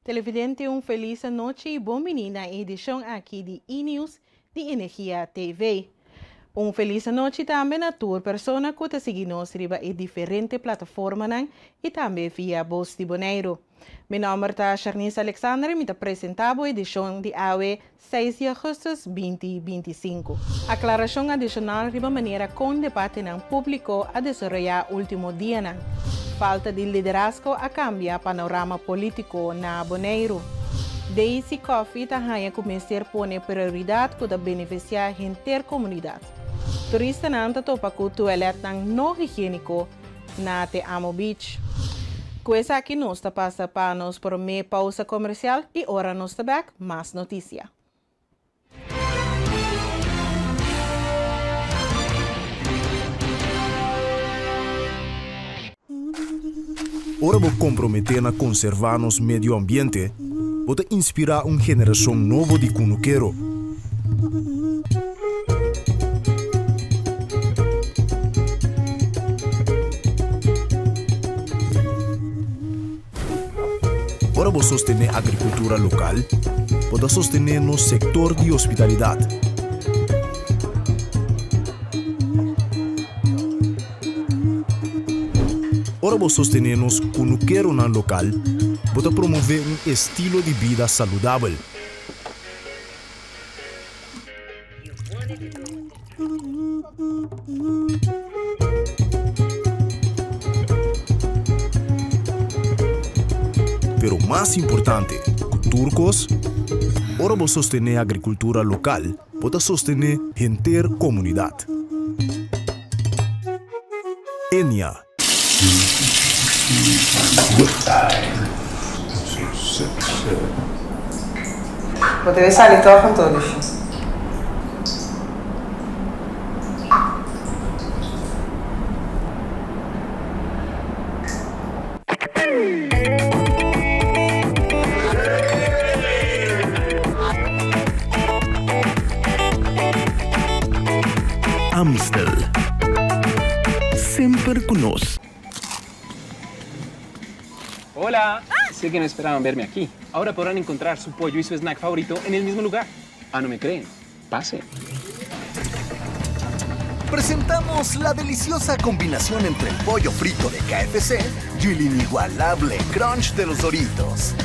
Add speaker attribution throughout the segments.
Speaker 1: Televidente un felis anochi y bon bini na e edicion aki di E-News di Energia TV. Un felis anochi tambe na tur persona cu ta sigui nos riba e diferente plataformanan y tambe via Bos di Boneiru. Mi nomber ta Sharnise Alexander y mi ta presenta bo edicion di awe seis di augustus binti 25. Aclaracion adicional riba manera con debatenan publico a desaroya ultimo dianan. Falta di liderazgo a cambia panorama politico na Boneiru. Daisy Coffie ta haña cu mester pone prioridad cu ta beneficia henter comunidad. Turistanan ta topa cu toiletnan no higienico na Te Amo Beach. Cu esaki nos ta pasa pa nos prome pausa comercial y ora nos ta bek, mas noticia.
Speaker 2: Ora bo komprometé na konservá nos medio ambiente, bo ta inspirá un generashon nobo di kunukero. Ora bo sostené agrikultura lokal, bo ta sostené nos sektor di hospitalidat. Ora bo sostené nos kunukeronan lokal, bo ta promové un estilo di bida saludabel. Pero mas importante ku tur kos, ora bo sostené agrikultura lokal, bo ta sostené henter komunidat. Enia.
Speaker 3: Bo debe sali tòg anto, Lushi.
Speaker 4: Amstel. Semper cu nos.
Speaker 5: Hola! Sé que no esperaban verme aquí. Ahora podrán encontrar su pollo y su snack favorito en el mismo lugar. Ah, no me creen? Pasen.
Speaker 6: Presentamos la deliciosa combinación entre el pollo frito de KFC y el inigualable crunch de los Doritos.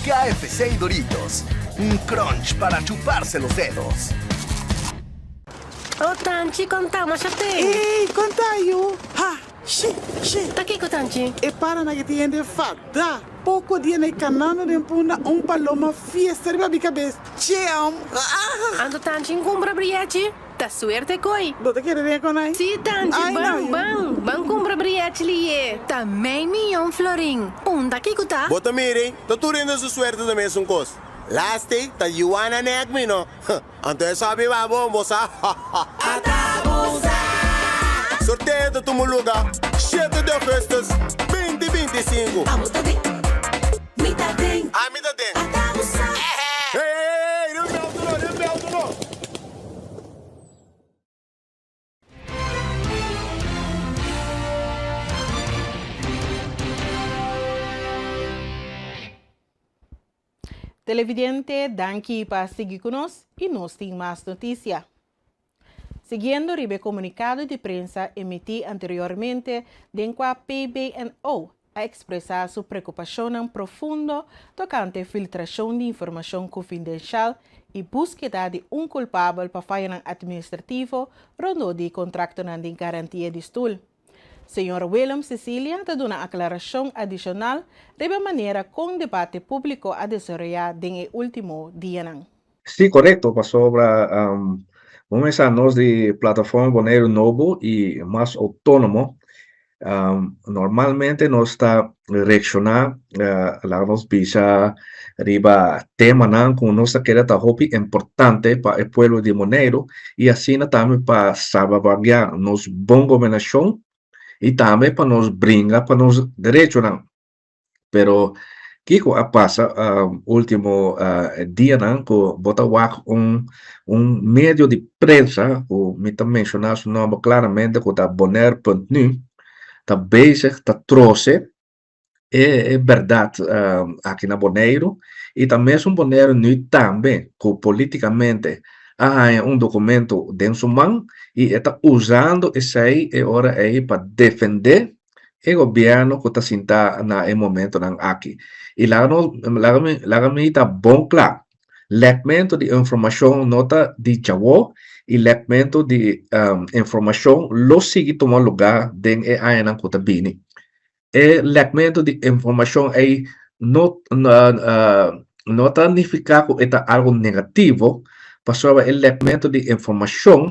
Speaker 6: KFC y Doritos, un crunch para chuparse los dedos.
Speaker 7: Oh Tanchi, konta masha te.
Speaker 8: Ey, konta yu. Ha, shi, shi.
Speaker 7: Ta kiko Tanchi?
Speaker 8: E paranan ke tin hende fada. Poko dia na e kanando den punda un paloma fiesta riba mi kabes. Cheam! Ah!
Speaker 7: Anto Tanchi n kumpra briechi? Ta suerte koi.
Speaker 8: Bo ta kere den konai?
Speaker 7: Si Tanchi,
Speaker 8: Ai
Speaker 7: ban,
Speaker 8: no yu.
Speaker 7: ban. Ban kumpra briechi liye.
Speaker 9: Ta mei miyon florin. Unda kiko ta?
Speaker 10: Bo ta mira, ta tur hende su suerte ta mesun kos. Laatste ta Juana nek mi no. Anto e sa biba bon, bo sa. Sorteo ta tuma luga shete di augustus binti 25. Ami ta den. Hey, hey, hey, riba mi auto no, riba mi auto no.
Speaker 1: Televidente, danki pa sigui ku nos i nos tin mas notisia. Siguiendo riba e komunikado di prensa emití anteriormente den kua PBNO a ekspresá su preokupashonnan profundo tokante filtrashon di informashon konfidenshal i búskeda di un kulpabel pa fayonan atministrativo rondó di kontraktonan di garantia di stul. Señor Willem Cecilia ta duna aklarashon adishonal riba e manera kon debate públiko a desaroyá den e último dianan.
Speaker 11: Sí, korekto, pasobra bo mester nos di Plataforma Boneiru Nobo i Mas Outónomo normalmente nos ta reakshoná, laga nos bisa, riba temanan ku nos ta kere ta hopi importante pa e pueblo di Boneiru i asina tambe pa salvaguardiá nos bon gobernashon i tambe pa nos bringa pa nos derechonan. Pero kiko a pasa ultimo dianan ku bo ta wak un un medio di prensa ku mi ta menshoná su nòmber klaramente ku ta Bonaire punt nu. ta bezig ta trose e bèrdat aki na Boneiru i ta mesun Boneiru nu tambe ku polítikamente a haña un dokumento den su man i e ta usando esei e ora ei pa defendé e gobièrnu ku ta sintá na e momentonan aki. I laga nos laga mi laga mi ta bon kla, lèkmentu di informashon no ta di djawo i lèkmentu di informashon lo sigui tuma lugá den e añanan ku ta bini. E lèkmentu di informashon ei no no ta nifiká ku e ta algu negativo, pasobra e lèkmentu di informashon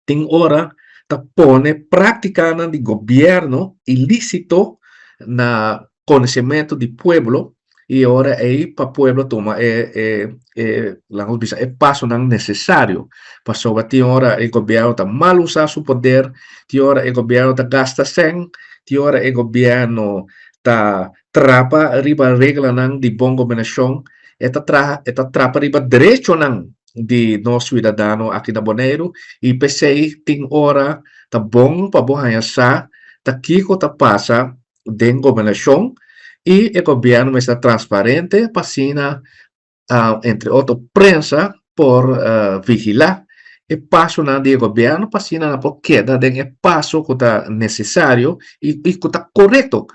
Speaker 11: tin ora ta pone práktikanan di gobièrnu ilísito na konosementu di pueblo i e ora ei pa pueblo tuma e e e laga nos bisa e pasonan nesesario pasobra tin ora e gobièrnu ta mal usa su poder, tin ora e gobièrnu ta gasta sèn, tin ora e gobièrnu ta trapa riba reglanan di bon gobernashon, e ta traha e ta trapa riba derechonan di nos suidadano aki na Boneiru i p'esei tin ora ta bon pa bo haña sa ta kiko ta pasa den gobernashon i e gobièrnu mester ta transparente pa asina entre otro prensa por vigilá e pasonan di e gobièrnu pa asina nan por keda den e paso ku ta nesesario i ku ta korekto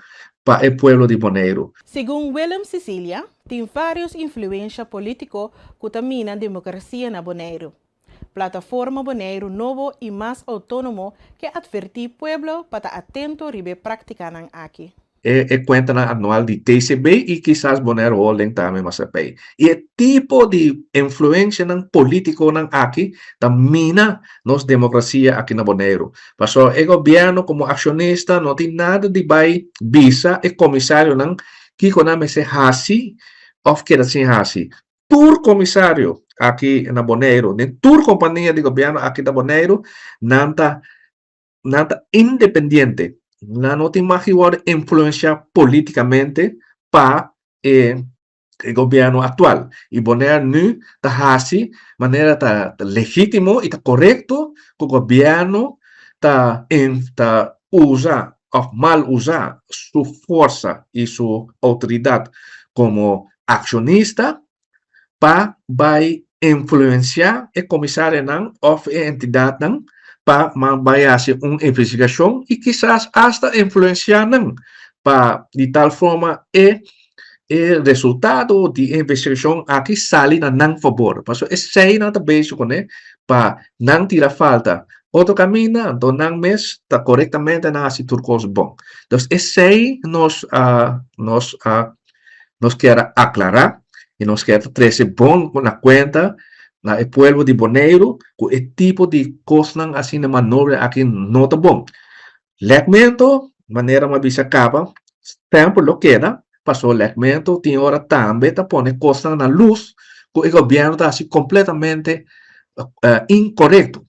Speaker 11: pa e pueblo di Boneiru.
Speaker 1: Segun Willem Cecilia, tin vários influensha polítiko ku ta mina demokrasia na Boneiru. Plataforma Boneiru Nobo i Mas Outónomo ke atvertí pueblo pa ta atento riba e práktikanan aki.
Speaker 11: E kuentanan anual di TCB i kisas Bonaire Holding tambe Maatschappij. I e tipo di influensianan polítikonan aki ta mina nos demokrasia aki na Boneiru. Pasobra e gobièrnu komo akshonista no tin nada di bai bisa e komisarionan kiko nan mester hasi òf keda sin hasi. Tur komisario aki na Boneiru, den tur kompania di gobièrnu aki na Boneiru, nan ta nan ta independiente. Nan no tin mag di wòrdu influensiá polítikamente pa e e gobièrnu aktual. I Bonaire nu ta hasi manera ta legítimo i ta korekto ku gobièrnu ta ta usa òf mal usa su forsa i su outoridat komo akshonista pa bai influensiá e komisarionan òf e entidatnan pa bai hasi un investigashon i kisas asta influensiá nan pa di tal forma e e resultado di e investigashon aki sali na nan fabor. Pasobra esei nan ta bezig kuné pa nan tira falta otro kaminda, anto nan mes ta korektamente nan hasi tur kos bon. Entonces esei nos a nos a Nos kier a aklará i nos kier ta trese bon na kuenta na e pueblo di Boneiru ku e tipo di kosnan asina manobra aki no ta bon. Lèkmentu, manera mi a bisa kaba, semper lo keda, pasobra lèkmentu tin ora tambe ta pone kosnan na lus ku e gobièrnu ta hasi kompletamente inkorekto.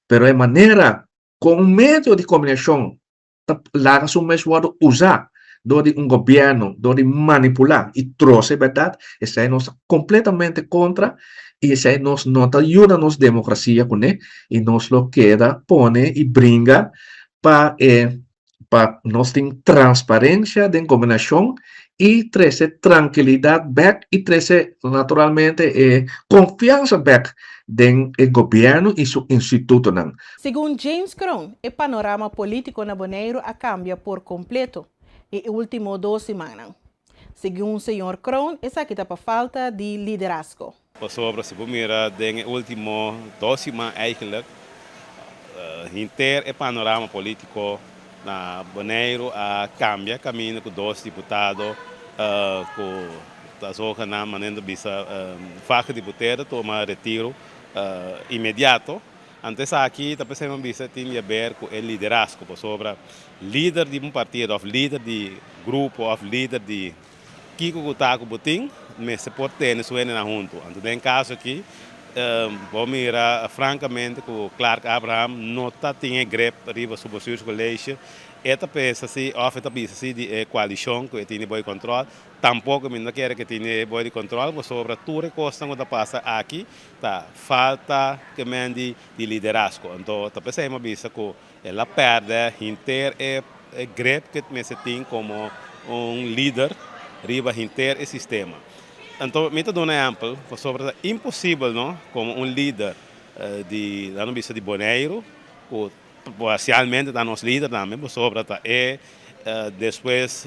Speaker 11: Pero e manera kon un medio di komunikashon ta laga su mes wòrdu usá dor di un gobièrnu, dor di manipulá i trose e bèrdat, esei nos ta kompletamente kontra i esei nos no ta yuda nos demokrasia kuné i nos lo keda pone i bringa pa e pa nos tin transparensia den gobernashon i trese trankilidat bèk i trese naturalmente e konfiansa bèk den e gobièrnu i su institutonan.
Speaker 1: Segun James Kroon, e panorama polítiko na Boneiru a kambia por kompleto e último dos simannan. Segun señor Kroon esaki ta pa falta di liderazgo.
Speaker 4: Pasobra si bo mira den e último dos siman eigenlijk henter e panorama polítiko na Boneiru a kambia kaminda ku dos diputado ku ta zogenaamd manera ta bisa vagedeputeerde tuma retiro inmediato. Anto esaki ta pensá mi bisa tin di haber ku e liderazgo, pasobra lider di un partido òf lider di grupo òf lider di kiko ku ta ku bo tin mester por tene su hendenan huntu. Anto den kaso aki bo mira frankamente ku Clark Abraham no ta tin e grip riba su bestuurscollege. E ta pensa si òf e ta bisa si di e koalishon ku e tin di boi kòntròl. Tampoko mi no ta kere ku e tin di boi di kòntròl pasobra tur e kosnan ku ta pasa aki Ta falta ke men di di liderazgo. Anto ta p'esei mi a bisa ku el a pèrdè henter e e grip ku mester tin komo un lider riba henter e sistema. Anto mi ta duna ehèmpel pasobra ta imposibel no komo un lider di laga nos bisa di Boneiru ku parsialmente ta nos lider tambe pasobra ta e despues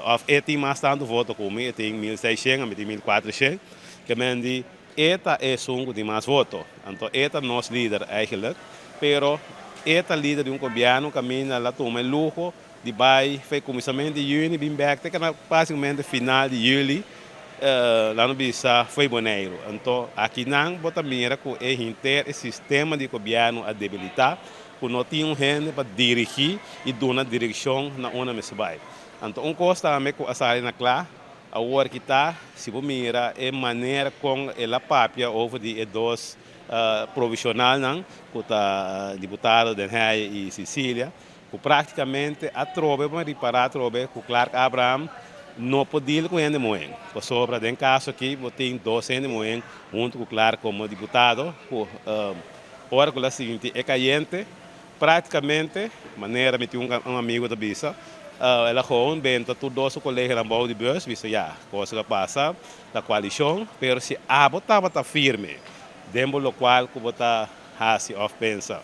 Speaker 4: òf e tin mas tantu voto ku mi e tin 1600 ami tin 1400 ke men di E ta esun ku tin mas voto, anto e ta nos lider eigenlijk, pero e ta lider di un gobièrnu kaminda el a tuma e luho di bai fe kuminsamentu di yüni bin bèk te keda práktikamente final di yüli laat nos bisa fo'i Boneiru. Anto akinan bo ta mira ku e henter e sistema di gobièrnu a debilitá, ku no tin un hende pa dirigí i duna direkshon na unda mester bai. Anto un kos tambe ku a sali na kla Awor ki ta, si bo mira e manera kon el a papia over di e dos provisionalnan, ku ta diputado Den Heyer i Cicilia, ku praktikamente atrobe bo a ripará atrobe ku Clark Abraham no por deal ku hende muhé, pasobra den kaso aki bo tin dos hende muhé huntu ku Clark komo diputado ku ora ku el a sinti e kayente Práktikamente, manera mi tin un amigu ta bisa, el a gewoon benta tur dos su koleganan bou di bus, bisa ya, kos a pasa, ta koalishon, pero si abo tabata firme den bo lokual ku bo ta hasi òf pensa,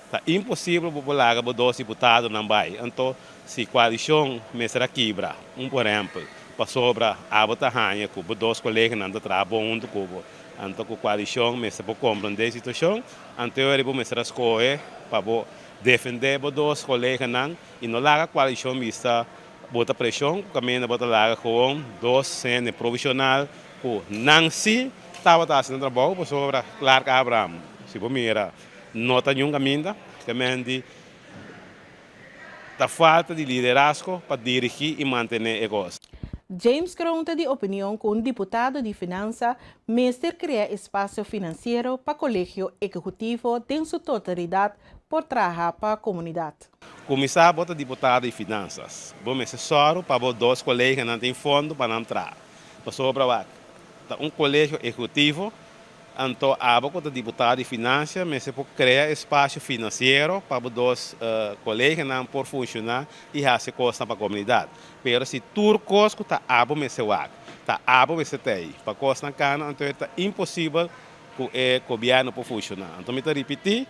Speaker 4: ta imposibel bo por laga bo dos diputadonan bai. Anto, si koalishon mester a kibra, un por ehèmpel, pasobra abo ta haña ku bo dos koleganan ta traha bon huntu ku bo, anto ku koalishon mester por komprendé e situashon, Anto ora bo mester a skohe pa bo defendé bo dos koleganan i no laga koalishon bista bo ta preshon ku kaminda bo ta laga gewoon dos hende provishonal ku nan si tabata hasi nan trabou pasobra Clark Abraham si bo mira no ta niun kaminda kemen Ta falta di liderazgo pa dirigí i mantené e kos.
Speaker 1: James Kroon ta di opinion ku un diputado di finansa mester krea espasio finansiero pa Kolegio Ehekutivo den su totalidat por traha pa komunidat.
Speaker 4: Kuminsá bo ta diputado di finansas, bo mester sòru pa bo dos koleganan tin fondo pa nan traha. Pasobra wak, ta un Kolegio Ehekutivo Anto abo ku ta diputado di finansia mester por krea espasio finansiero pa bo dos koleganan por funshoná i hasi kosnan pa komunidat. Pero si tur kos ku ta abo mester wak, ta abo mester ta ei pa kosnan kana, anto e ta imposibel ku e gobièrnu por funshoná. Anto mi ta ripití,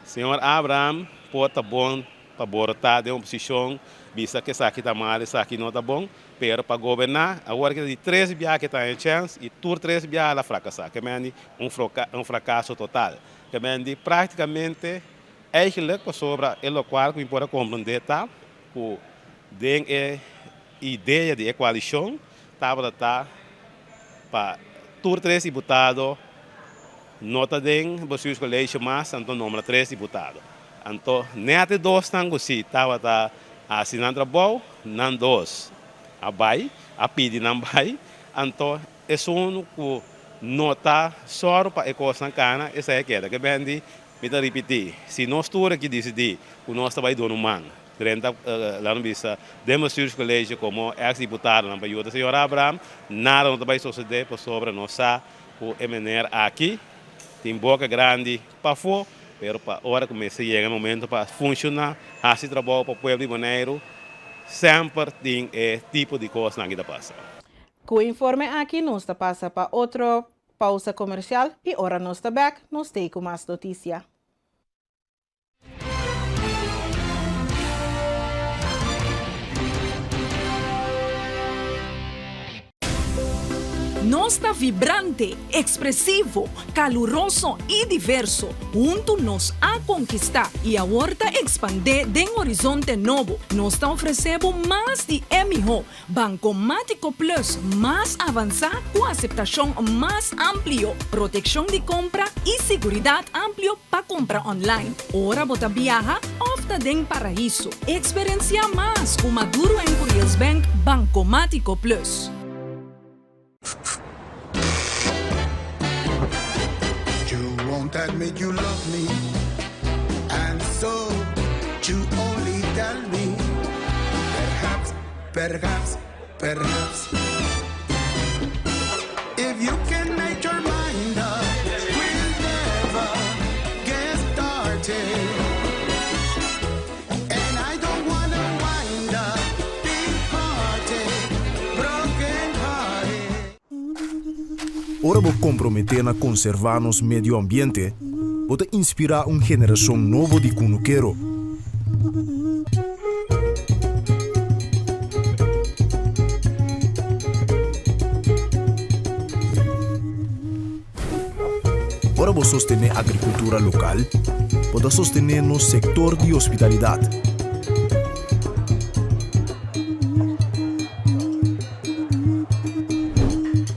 Speaker 4: señor Abraham por ta bon pa borotá den oposishon, bisa ku esaki ta mal, esaki no ta bon, Pero pa goberná, awor ki ta di tres biaha ke ta haña chèns i tur tres biaha el a frakasá. Ke men di un un frakaso total. Ke men di práktikamente, eigentlik pasobra e lokual ku mi por a komprendé ta ku den e idea di e koalishon tabata ta pa tur tres diputado no ta den bestuurscollege mas, anto nombra tres diputado. Anto nèt e dosnan ku si tabata hasi nan trabou, nan dos a bai, a pidi nan bai, anto esun ku no ta sòru pa e kosnan kana, esei a keda. Ke bèn di, mi ta ripití, si nos tur aki disidí ku nos ta bai duna un man, drenta, laga nos bisa, den bestuurscollege komo èks diputadonan pa yuda señor Abraham, nada no ta bai sosodé pasobra nos sa ku e mener aki tin boka grandi pafó, pero pa ora ku mester yega e momento pa funshoná, hasi trabou pa pueblo di Boneiru, semper tin e tipo di kosnan aki ta pasa.
Speaker 1: Ku e informe aki nos ta pasa pa otro pausa komersial i ora nos ta bèk nos stay ku mas notisia.
Speaker 12: Nos ta vibrante, ekspresivo, kaluroso i diverso. Huntu nos a konkistá i awor ta ekspandé den horizonte nobo. Nos ta ofresé bo mas di e mihó. Bankomátiko Plus mas avansá ku aseptashon mas amplio, protekshon di kompra i siguridat amplio pa kompra online ora bo ta biaha òf ta den paraiso. Eksperensiá mas ku Maduro en Curiels Bank Bankomátiko Plus.
Speaker 13: You won't admit you love me And so you only tell me Perhaps, perhaps, perhaps If you can make your mind up We'll never get started And I don't wanna wind up.
Speaker 2: komprometé na konservá nos medio ambiente, bo ta inspirá un generashon nobo di kunukero. Ora bo sostené agrikultura lokal, bo ta sostené nos sektor di hospitalidat.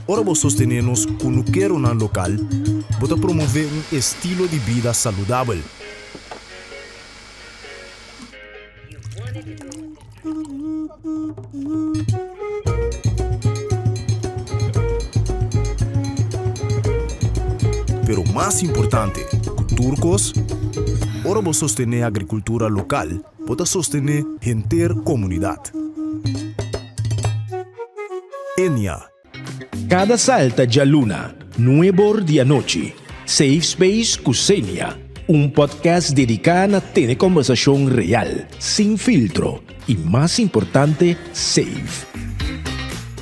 Speaker 2: Ora bo sostené nos kunukeronan lokal, bo ta promové un estilo di bida saludabel. Pero mas importante ku tur kos, ora bo sostené agrikultura lokal, bo ta sostené henter komunidat. Enia.
Speaker 14: Kada salta djaluna, nuebor di anochi, Safe Space ku Xenia, un podcast dediká na tene kòmbersashon real, sin filtro i mas importante, safe.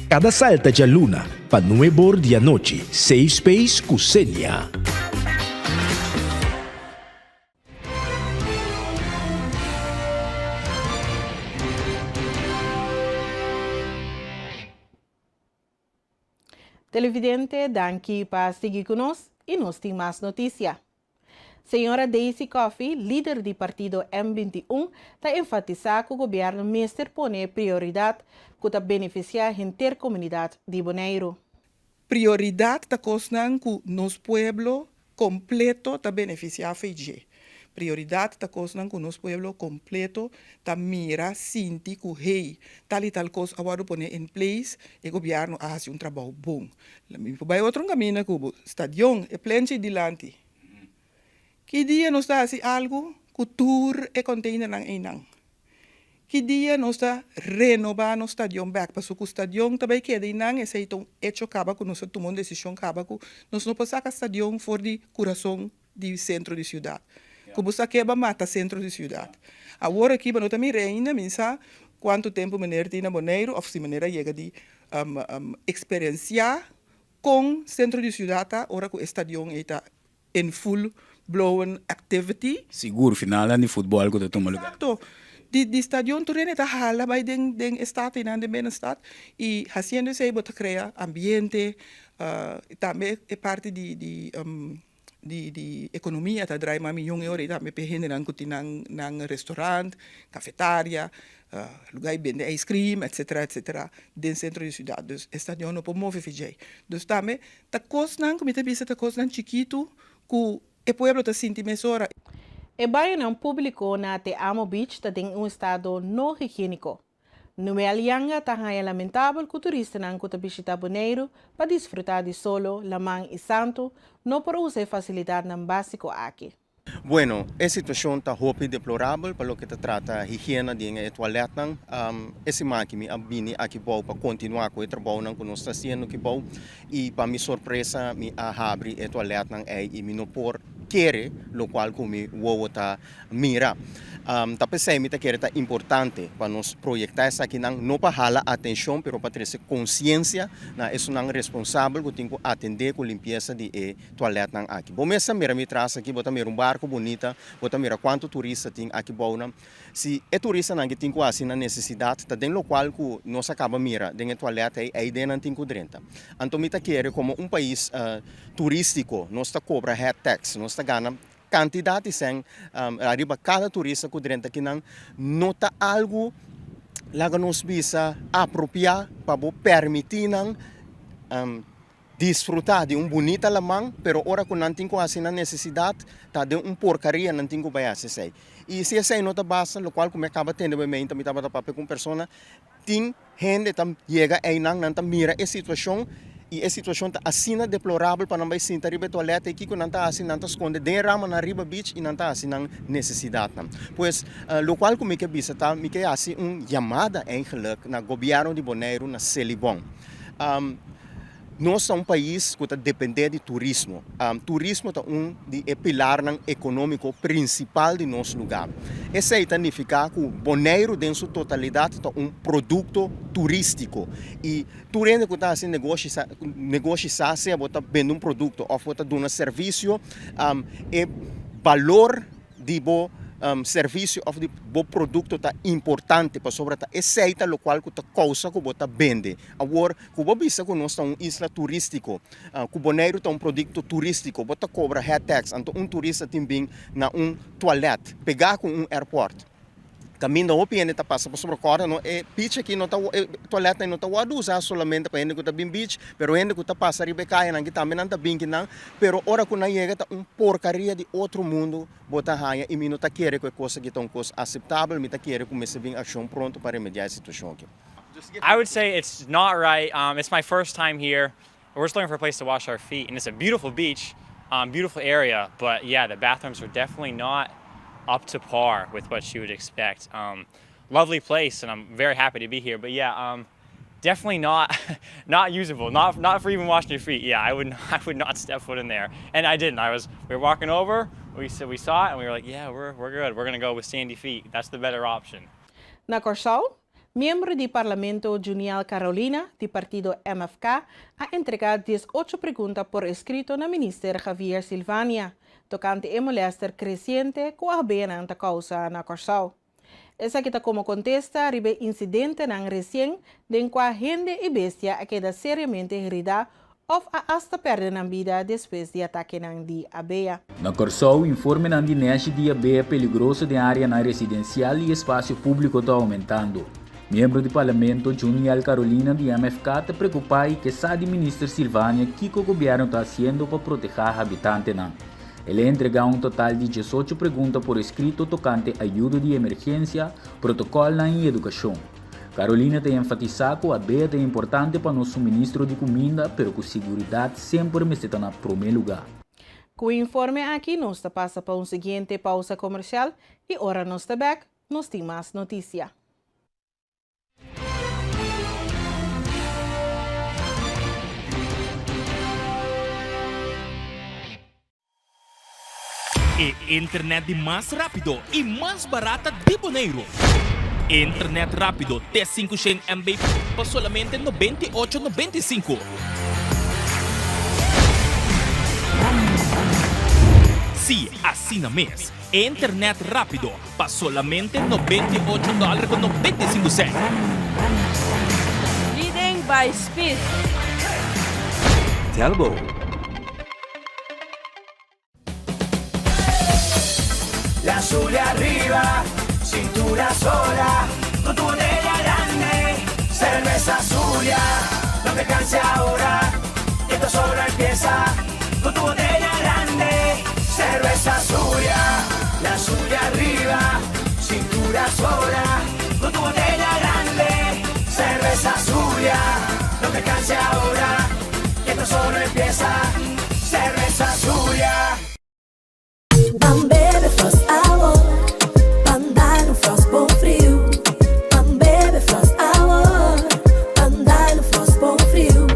Speaker 14: Kada salta djaluna pa nuebor di anochi, Safe Space ku Xenia.
Speaker 1: Televidente, danki pa sigui ku nos i nos tin mas notisia. Señora Daisy Coffie, lider di partido M 21, ta enfatisá ku gobièrnu mester pone prioridat ku ta benefisiá henter komunidat di Boneiru.
Speaker 8: Prioridat ta kosnan ku nos pueblo kompleto ta benefisiá fei dje. Prioridat ta kosnan ku nos pueblo kompleto ta mira, sinti ku hey, tal i tal kos a wòrdu pone in place, e gobièrnu a hasi un trabou bon. Mi por bai otro un kaminda ku bo, stadion, e plenchi dilanti. Ki dia nos ta hasi algu ku tur e konteinernan einan? Ki dia nos ta renobá nos stadion bèk? Pasobra ku stadion ta bai keda einan, esei ta un echo kaba ku nos a tuma un desishon kaba ku nos no por saka stadion for di kurason di sentro di siudat. Ku bo sa keba mata sentro di siudat. Awor aki bo no ta mira ainda, mi sa kuantu tempu meneer tin na Boneiru òf si meneer a yega di eksperensiá kon sentro di siudat ta ora ku e stadion ei ta in full blown activity.
Speaker 15: Sigur, finalnan di futbòl ku ta tuma lugá.
Speaker 8: Exacto. Di di stadion tur hende ta hala bai den den e stad einan den binnenstad i hasiendo esei bo ta krea ambiente, tambe e parti di di di di ekonomia ta drai mas miyon e ora ei tambe p'e hendenan ku tin nan nan restaurant, kafetaria, Lugar di bende ice cream etcetera etcetera den centro di ciudad dus e stadion no por move fijey dus tambe ta cosnan cu mi ta bisa ta cosnan chikitu cu e pueblo ta sinti mesora.
Speaker 1: E bañonan públiko na Te Amo Beach ta den un estado no higiéniko. Noel Yanga ta haña lamentabel ku turistanan ku ta bishitá Boneiru pa disfrutá di solo, laman i santu no por usa e fasilidatnan básiko aki.
Speaker 16: Bueno, e situacion ta hopi deplorabel pa loke ta trata higiena den e toiletnan. E siman aki mi a bini aki bou pa continua cu e trabounan cu nos ta haciendo aki bou y pa mi sorpresa mi a habri e toiletnan ey y mi no por kere locual cu mi wowo ta mira. Ta p'esey mi ta kere ta importante pa nos proyecta esakinan no pa hala atencion pero pa trece conciencia na esunnan responsabel cu tin cu atende cu limpieza di e toiletnan aki. Bo mes ta mira mi tras aki, bo ta mira un barco bunita, bo ta mira cuanto turista tin aki bounan. Si e turistanan ki tin cu haci nan necesidad ta den locual cu nos a caba mira den e toilet ey, ey den nan tin cu drenta. Anto mi ta kere como un pais turistico nos ta cobra head tax, nos ta gana cantidad di cen ariba cada turista cu drenta akinan, no ta algo laga nos bisa apropia pa bo permiti nan Disfrutá di un bunita laman, pero ora ku nan tin ku hasi nan nesesidat, ta den un porkaria nan tin ku bai hasi esei. I si esei no ta basta, lokual ku mi a kaba tende bo e meinta, mi tabata papia ku un persona, tin hende ta yega einan, nan ta mira e situashon, i e situashon ta asina deplorabel pa nan bai sinta riba e tualèt ei, kiko nan ta hasi? Nan ta skonde den e ramanan riba beach i nan ta hasi nan nesesidatnan. Pues, lokual ku mi ke bisa ta, mi ke hasi un yamada eigenlik na gobièrnu di Boneiru, na Selibon. Nos ta un pais ku ta dependé di turismo. Turismo ta un di e pilarnan ekonómiko prinsipal di nos lugá. Esei ta nifiká ku Boneiru den su totalidat ta un produkto turístiko i tur hende ku ta hasi negoshi sa negoshi sa sea bo ta bende un produkto òf bo ta duna servisio, e balor di bo servisio òf di bo produkto ta importante pasobra ta esei ta lokual ku ta kousa ku bo ta bende. Awor, Ku bo bisa ku nos ta un isla turístiko, ku Boneiru ta un produkto turístiko, bo ta kobra head tax, anto un turista tin bin na un tualèt pegá ku un airport kaminda hopi hende ta pasa pasobra kòrda no e beach aki no ta e tualètnan no ta wòrdu usá solamente pa hende ku ta bin beach pero hende ku ta pasa riba e kayanan aki tambe nan ta bin kinan pero ora ku nan yega ta un porkaria di otro mundu bo ta haña i mi no ta kere ku e kos aki ta un kos aseptabel mi ta kere ku mester bin akshon pronto pa remediá e situashon aki.
Speaker 17: I would say it's not right. Um, it's my first time here. We're just looking for a place to wash our feet, and it's a beautiful beach, um, beautiful area. But yeah, the bathrooms are definitely not up to par with what you would expect. Um, lovely place, and I'm very happy to be here. But yeah, um, definitely not not usable. Not not for even washing your feet. Yeah, I would I would not step foot in there, and I didn't. I was we were walking over. We said we saw it, and we were like, yeah, we're we're good. We're gonna go with sandy feet. That's the better option.
Speaker 1: Na Kòrsou, miembro di Parlamento Juniel Carolina di partido MFK a entregá 18 pregunta por eskrito na minister Javier Silvania tokante e molèster kresiente ku abeanan ta kousa na Kòrsou. Esaki ta komo kontesta riba e insidentenan resien den kua hende i bestia a keda seriamente heridá òf a asta pèrdè nan bida despues di atakenan di abea.
Speaker 18: Na Kòrsou, informenan di nèshi di abea peligroso den áreanan residensial i espasio públiko ta oumentando. Miembro di Parlamento Juniel Carolina di MFK ta preokupá i ke sa di Minister Silvania kiko gobièrnu ta hasiendo pa protehá habitantenan. El a entregá un total di 18 pregunta por eskrito tokante ayudo di emergensia, protokòlnan i edukashon. Carolina ta enfatisá ku abea ta importante pa nos suministro di kuminda, pero ku siguridat semper mester ta na promé lugá.
Speaker 1: Ku e informe aki nos ta pasa pa un siguiente pausa komersial i ora nos ta bèk nos tin mas notisia.
Speaker 19: E internet di mas rápido i mas barata di Boneiru. Internet rápido te 500 MB pa solamente 98 95. Sí, asina mes. Internet rápido pa solamente 98 dòler ku 95 sènt.
Speaker 20: Leading by speed.
Speaker 21: Telbo.
Speaker 13: La azul arriba, cintura sola, con tu botella grande, cerveza Zulia, no te canses ahora, que esto solo empieza, con tu botella grande, cerveza Zulia, la Zulia arriba, cintura sola, con tu botella grande, cerveza Zulia, no te canses ahora, que esto solo empieza, cerveza Zulia.
Speaker 22: Ban bebe Frost awor, ban dal un Frost bon friu. Ban bebe Frost awor, ban dal un Frost bon friu.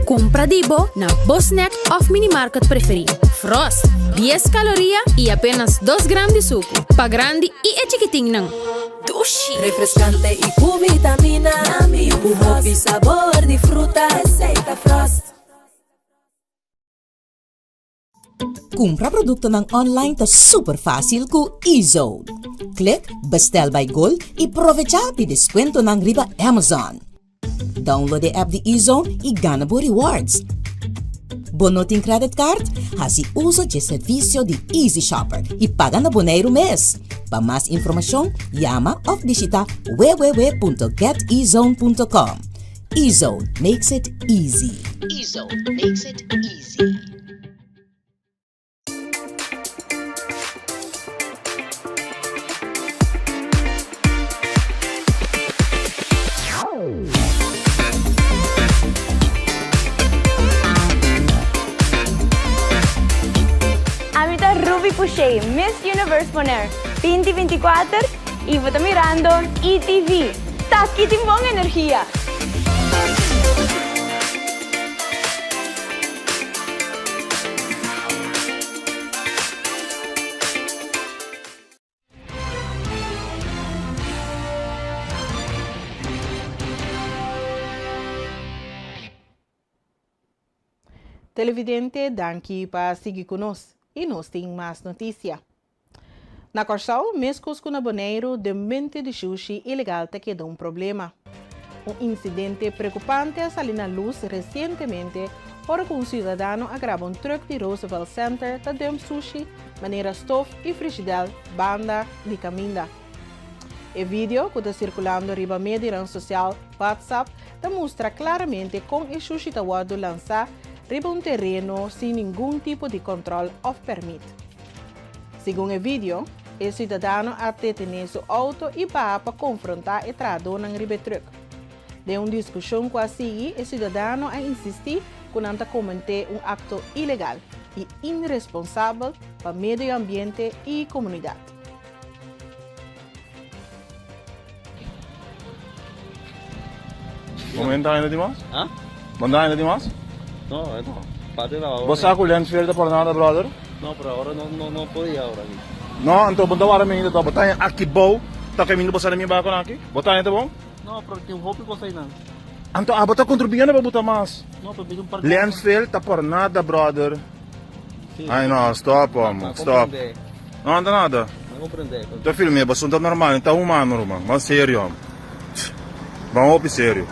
Speaker 23: Kumpra di bo na bo snack òf minimarket preferí. Frost, dies kaloria i apenas dos gram di suku. Pa grandi i e chikitinnan.
Speaker 22: Dushi! Refrescante y cu vitamina. Cu hopi sabor di fruta. Esey ta Frost.
Speaker 24: Kumpra produktonan online ta super fásil ku eZone. Klik Bestel by Gold i provechá di deskuentonan riba Amazon. Download e app di eZone i gana bo rewards. Bo no tin credit card? Hasi uso dje servisio di Easy Shopper i paga na Boneiru mes. Pa mas informashon, yama òf bishitá www.getezone.com. eZone makes it easy.
Speaker 25: eZone makes it easy.
Speaker 26: Ami ta Ruby Pouchet, Miss Universe Bonaire 2024 y bo ta mirando ETV. Ta aki tin bon energia!
Speaker 1: Televidente danki pa sigui ku nos i nos tin mas notisia. Na Kòrsou, meskos ku na Boneiru, demente di shushi ilegal ta keda un problema. Un insidente preokupante a sali na lus resientemente ora ku un siudadano a graba un trùk di Roosevelt Center ta dump sushi manera stof i frishidèl banda di kaminda. E video, ku ta sirkulando riba medionan sosial WhatsApp, ta mustra klaramente kon e shushi ta wòrdu lansá riba un tereno sin ningun tipo di kòntròl òf pèrmit. Segun e video, e siudadano a detené su outo i baha pa konfrontá e trahadónan riba e trùk. Den un diskushon ku a sigui, e siudadano a insistí ku nan ta kometé un akto ilegal i inresponsabel pa medio ambiente i komunidat.
Speaker 3: Momento ainda di mas?
Speaker 5: Ah?
Speaker 3: Manda ainda di mas?
Speaker 5: No, no. Parte la
Speaker 3: Bo sa ku landfill ta por nada, brother?
Speaker 5: No, pero ahora no, no, no podía ahora aquí.
Speaker 3: No, anto bo ta wara mi ainda to. Bo ta haña aki bou, ta kaminda bo sa na mi bako nan aki? Bo ta haña ta bon?
Speaker 5: No, pero tin hopi kos einan.
Speaker 3: Anto abo ta kontribuyendo pa buta mas.
Speaker 5: No, pero mi un par
Speaker 3: Landfill ta por nada, brother.
Speaker 5: Sí.
Speaker 3: Ay no, stop, homo, stop. No anda nada.
Speaker 5: No comprende.
Speaker 3: Ta filme, pasobra ta normal, ta humano, ruman. Ban serio, homo. Ban hopi serio.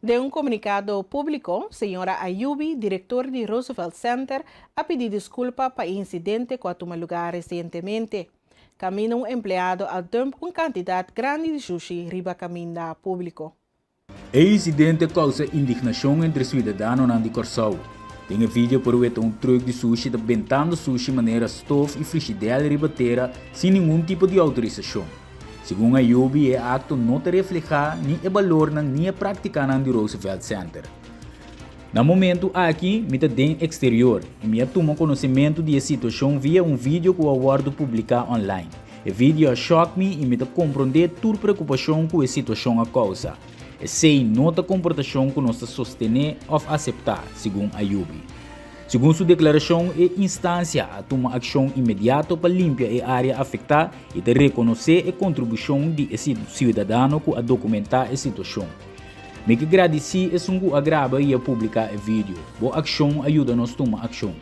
Speaker 1: Den un komunikado públiko, señora Ayubi, direktor di Roosevelt Center, a pidi diskulpa pa e insidente ku a tuma lugá resientemente. Kaminda un empleado a dump un kantidat grandi di shushi riba kaminda públiko.
Speaker 18: E insidente a kousa indignashon entre suidadanonan di Kòrsou. Den e video por weta un trùk di sushi ta bentando sushi manera stof i frishidèl riba tera sin ningun tipo di outorisashon. Segun Ayubi e akto no ta reflehá ni e balornan ni e práktikanan di Roosevelt Center. Na momentu aki mi ta den eksterior i mi a tuma konosementu di e situashon via un video ku a wòrdu publiká online. E video a shòk mi i mi ta komprondé tur preokupashon ku e situashon a kousa. Esei no ta komportashon ku nos ta sostené òf aseptá, segun Ayubi. Segun su deklarashon, e instansia a tuma akshon inmediato pa limpia e área afektá i ta rekonosé e kontribushon di e siudadano ku a dokumentá e situashon. Mi ke gradisí esun ku a graba i a publiká e video. Bo akshon a yuda nos tuma akshon.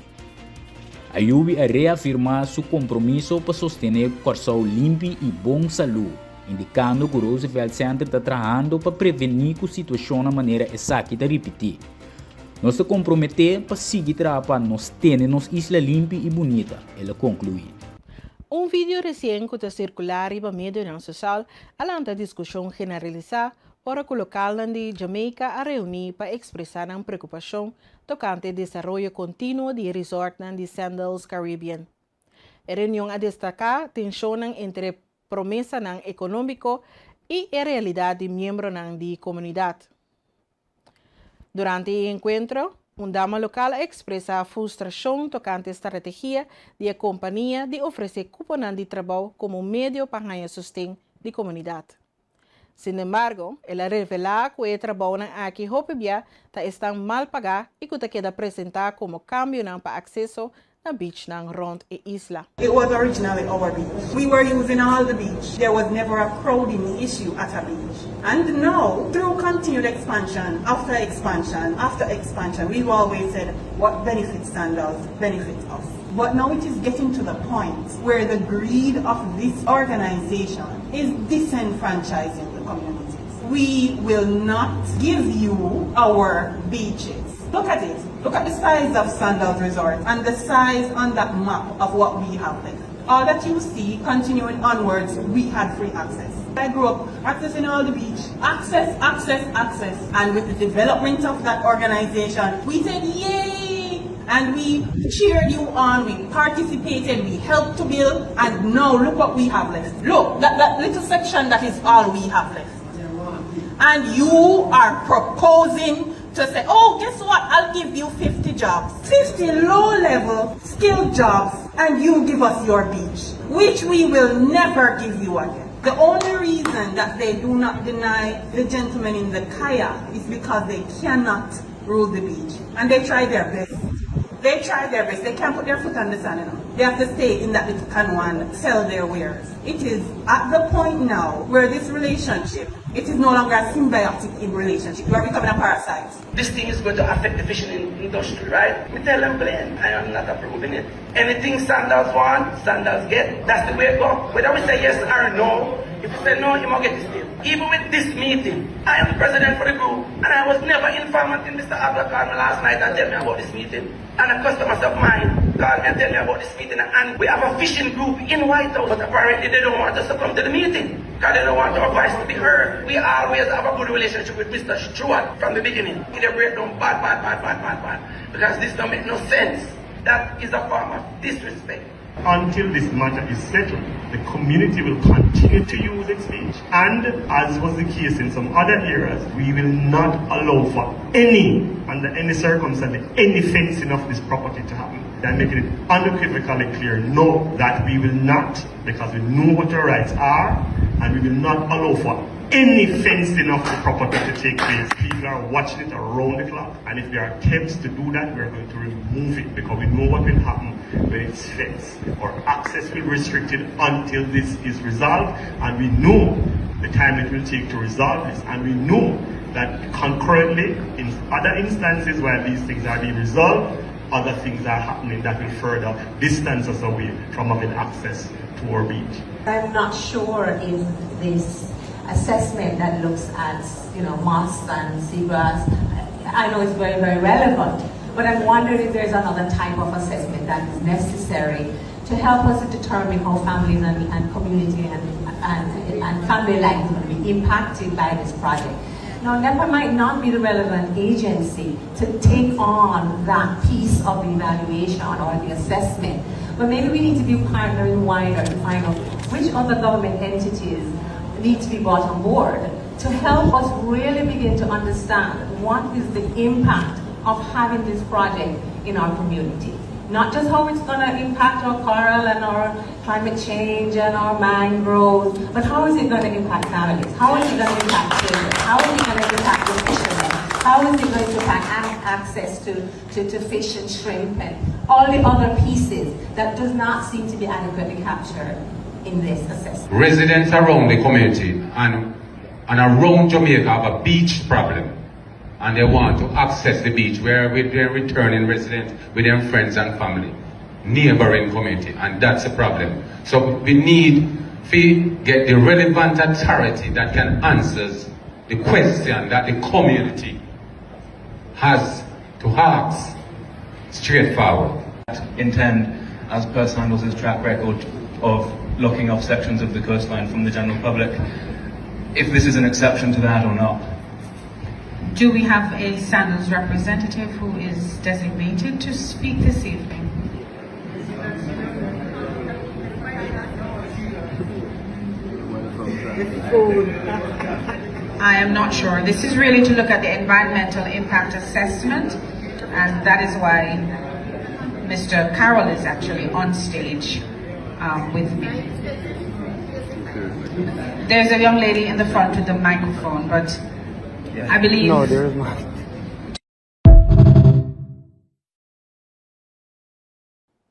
Speaker 18: Ayubi a reafirmá su kompromiso pa sostené Kòrsou limpi i bon salú, indikando ku Roosevelt Center ta trahando pa prevení ku situashonnan manera esaki ta ripití. Nos ta komprometé pa sigui traha pa nos tene nos isla limpi i bunita, el a konkluí.
Speaker 1: Un video resien ku ta sirkulá riba medionan sosial a lanta diskushon generalisá ora ku lokalnan di Jamaica a reuní pa ekspresá nan preokupashon tokante e desaroyo kontinuo di e resortnan di Sandals Caribbean. E reunion a destaká tenshonnan entre promesanan ekonómiko i e realidat di miembronan di komunidat. Durante e enkuentro, un dama lokal a ekspresá frustrashon tokante strategia di e kompania di ofresé kuponan di trabou komo medio pa haña sosten di komunidat. Sinembargo, el a revelá ku e trabounan aki hopi bia ta esnan mal pagá i ku ta keda presentá komo kambionan pa akseso na beachnan rònt e isla.
Speaker 6: It was originally our beach. We were using all the beach. There was never a crowding issue at a beach. And now, through continued expansion after expansion after expansion, we've always said what benefits Sandals benefits us. But now it is getting to the point where the greed of this organization is disenfranchising the communities. We will not give you our beaches. Look at it. Look at the size of Sandals Resort and the size on that map of what we have left. All that you see continuing onwards, we had free access. I grew up accessing all the beach. Access, access, access. And with the development of that organization, we said, yay! And we cheered you on, we participated, we helped to build, and now look what we have left. Look, that, that little section, that is all we have left. And you are proposing. to say, oh, guess what? I'll give you 50 jobs. 50 low-level skilled jobs and you give us your beach, which we will never give you again. The only reason that they do not deny the gentleman in the kayak is because they cannot rule the beach. And they try their best. They try their best. They can't put their foot on the sand enough. They have to stay in that little canoe and sell their wares. It is at the point now where this relationship, it is no longer a symbiotic relationship. You are becoming a parasite.
Speaker 7: This thing is going to affect the fishing industry, right? Me tell them plain, I am not approving it. Anything Sandals want, Sandals get. That's the way it go. Whether we say yes or no, if you say no, you must get it still. Even with this meeting, I am the president for the group, and I was never informed until Mr. Abla called me last night and tell me about this meeting. And a customer of mine called me and tell me about this meeting. And we have a fishing group in White House, but apparently they don't want us to come to the meeting because they don't want our voice to be heard. We always have a good relationship with Mr. Stewart from the beginning. They break down bad, bad, bad, bad, bad, bad. Because this don't make no sense. That is a form of disrespect.
Speaker 9: Until this matter is settled, the community will continue to use its beach. And as was the case in some other areas, we will not allow for any, under any circumstance, any fencing of this property to happen. I'm making it unequivocally clear, no, that we will not, because we know what our rights are, and we will not allow for any fencing of the property to take place. People are watching it around the clock, and if there are attempts to do that, we are going to remove it because we know what will happen when it's fenced. Our access will be restricted until this is resolved, and we know the time it will take to resolve this, and we know that concurrently, in other instances where these things are being resolved, other things are happening that will further distance us away from having access to our beach.
Speaker 10: I'm not sure if this assessment that looks at, you know, moss and seagrass, I know it's very, very relevant, but I'm wondering if there's another type of assessment that is necessary to help us to determine how families and, and community and, and, and family life is going to be impacted by this project. Now, NEPA might not be the relevant agency to take on that piece of the evaluation or the assessment, but maybe we need to be partnering wider to find out which other government entities need to be brought on board to help us really begin to understand what is the impact of having this project in our community. Not just how it's going to impact our coral and our climate change and our mangroves, but how is it going to impact families? How is it going to impact children? How is it going to impact the fishermen? How is it going to impact access to, to, to fish and shrimp and all the other pieces that does not seem to be adequately captured in this assessment?
Speaker 11: Residents around the community and, and around Jamaica have a beach problem and they want to access the beach where with their returning residents, with their friends and family, neighboring community, and that's a problem. So we need to get the relevant authority that can answer the question that the community has to ask straightforward.
Speaker 20: Intend, as per Sandals' track record of locking off sections of the coastline from the general public, if this is an exception to that or not.
Speaker 21: Do we have a Sandals representative who is designated to speak this evening? I am not sure. This is really to look at the environmental impact assessment, and that is why Mr. Carroll is actually on stage um, with me. There's a young lady in the front with the microphone, but I believe.
Speaker 27: No, there is not.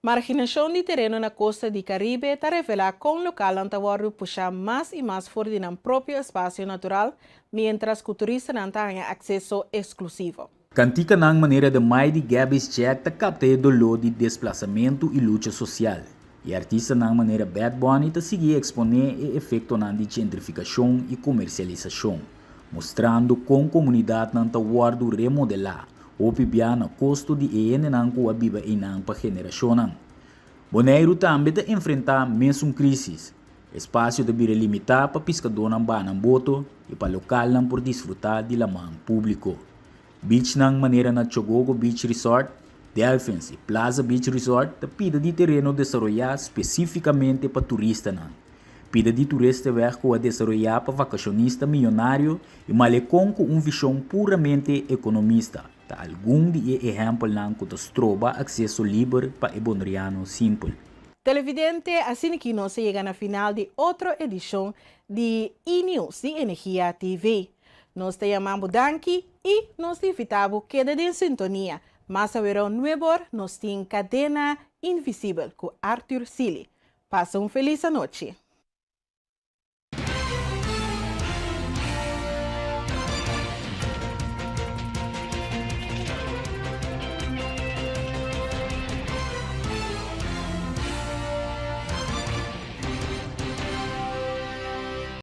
Speaker 1: Marginashon di tereno na kosta di Karibe ta revelá kon lokalnan ta wòrdu pushá mas i mas for di nan propio espasio natural, miéntras ku turistanan ta haña akseso eksklusivo.
Speaker 18: Kantikanan manera The Mighty Gabby's Jack ta kapta e doló di desplasamentu i lucha sosial, i artistanan manera Bad Bunny ta sigui eksponé e efektonan di gentrifikashon i komersialisashon, mustrando kon komunidatnan ta wòrdu remodelá Hopi bia na kosto di e hendenan ku a biba einan pa generashonnan. Boneiru tambe ta enfrentá mesun krísis. Espasio ta bira limitá pa piskadónan baha nan boto i pa lokalnan por disfrutá di laman públiko. Bichnan manera na Chogogo Beach Resort, Delfins i Plaza Beach Resort ta pida di tereno desaroyá spesífikamente pa turistanan. Pida di toeristenweg ku a desaroyá pa vakashonista miyonario i malekon ku un vishon puramente ekonomista ta algun di e ehèmpelnan ku ta stroba akseso liber pa e boneriano simpel.
Speaker 1: Televidente, asina ki nos a yega na final di otro edishon di E-News di Energia TV. Nos ta yama bo danki i nos ta invitá bo keda den sintonia. Mas aweró nueb'or nos tin Kadena Invisibel ku Arthur Sealy. Pasa un felis anochi.